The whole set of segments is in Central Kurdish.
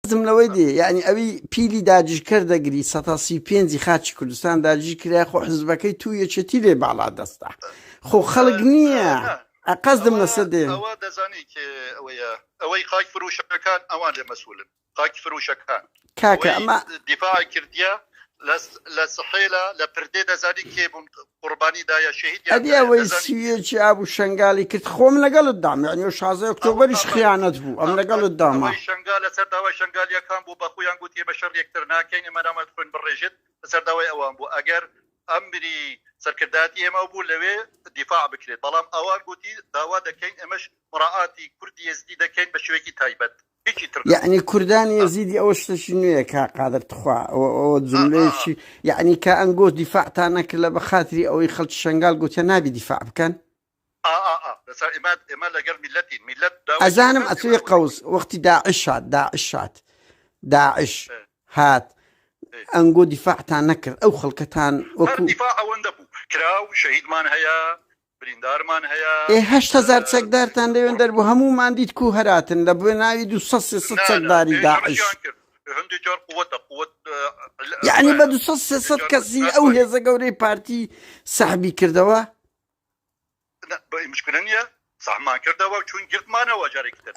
حەزم لەوەی دێ یعنی ئەوی پیلی داگیرکەر دەگری سەتا 35 خاکی کوردستان داگیر کرا خۆ حزبەکەی تو یەکێتی لێ باڵا دەستە خۆ خەڵک نییە قەزدم لەسەر دێ. ئەوە دەزانی کێ ئەوەیە ئەوەی خاک فروشەکان ئەوان لێ مەسولن خاک فروشەکان کاکە ئەمە دیفاع کردیە لە سحێلە لە پردێ دەزانی کێ بوون قوربانی دایە شەهیدیان ئەدی ئەوەی سیەکی ئابوو شنگالی کرد خۆم لەگەڵت دام یعنی و شازە ئۆکتۆبەریش خیانەت بوو ئەم لەگەڵت داما ئەوەی شنگال لەسەر داوای شنگالیەکان بوو بە خۆیان گوتی ئێمە شەڕ یەکتر ناکەین ئێمە نامەت خوێن بڕێژێت لەسەر داوای ئەوان بوو ئەگەر ئەمری سەرکردایەتی ئێمە بوو لەوێ دیفاع بکرێت بەڵام ئەوان گوتی داوا دەکەین ئێمەش مراعاتی کوردی ئێزدی دەکەین بە شێوەیەکی تایبەت هیچی تر نەبوو. یەعنی کوردانی ئێزیدی ئەوە شتەکی نوێیە کاک قادر تخوا ئەوە ئەوە جوملەیەکی یەعنی کە ئەنگۆ دیفاعتان نەکرد لە بە خاتری ئەوەی خەڵکی شەنگال گوتیان نابی دیفاع بکەن؟ ئا ئا ئا لەسەر ئێمە ئێمە لەگەڵ میللەتین میللەت داوای ئەزانم کرد ئێمە ئەتوێ ئەوەی قەوس وەختی داعش هات داعش هات داعش هات ئێ. ئەنگۆ دیفاعتان نەکرد ئەو خەڵکەتان هەر وەکو دیفاع ئەوەندە بوو کرا و شەهیدمان هەیە بریندارمان هەیە. ئێ 8000 چەکدارتان لەوێن دەربوو هەموومان دیت کو هەراتن لە بۆ ناوی 200 300 چەکداری داعش. یەعنی بە 200 300 کەسی ئەو هێزە گەورەی پارتی سەحبی کردەوە؟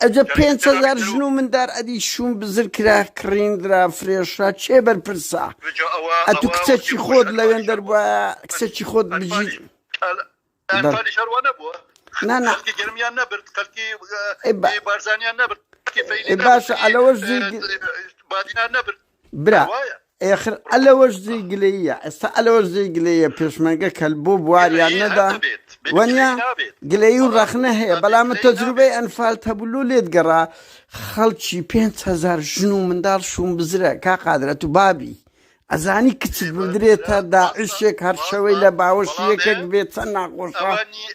ئەجە 5000 ژن و مندار ئەدی شوم بزر کرا کڕیندرا فرێشرا کێ بەرپرسە؟ ئەتو کچەکی خۆت لەوێن دەربوایە کچەکی خۆت بگیر ئەنفالیش هەر وا نەبووە نا نا خەڵکی گەرمیان نەبرد خەڵکی ئێ با بارزانیان نەبرد خەڵکی فەیلی ئێ نەبرد باشە ئەلەوەش جێی بادینان نەبرد برا وایە ئێخر ئەلەوەش جێی گلەییە ئێستا ئەلەوەش جێی گلەیە پێشمەرگە کە بۆ بواریان گلەیی هەر نەدا دەبێت بێ وەنیە گلەیی نابێت گلەیی و بەڵام ڕەخنە هەیە بێ بەڵام گلەیی تەجروبەی نابێت ئەنفال هەبوو لۆ لێت گەڕا خەڵکی 5000 ژن و منداڵ شوم بزرە کا قادرە تو بابی ئەزانی کچت بدرێتە داعشێک هەر شەوەی لە باوەشی یەکێک بێت چەند ناخۆشە. ئەوە نی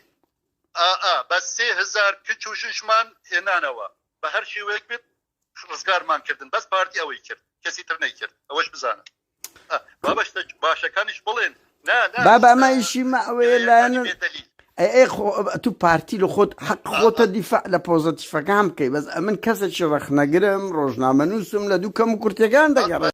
ئا ئا بەس 3000 کچ و ژنشمان هێنانەوە بە هەر شێوەیەک بێت ڕزگارمان کردن بەس پارتی ئەوەی کرد کەسی تر نەیکرد ئەوەش بزانە بابە شتە باشەکانیش بڵێن نا نا بابە ئەمە ئیشی مە ئەوەیە گلەیەکانی لایەن بێ دەلیل. ئەی ئەی خۆ تو پارتی لە خۆت حەق خۆتە دیفاع لە پۆزەتیفەکان بکەی بەس ئەمن کەسێکی ڕەخنەگرم ڕۆژنامەنووسم لە دوو کەم و کورتەکان دەگەڕێ.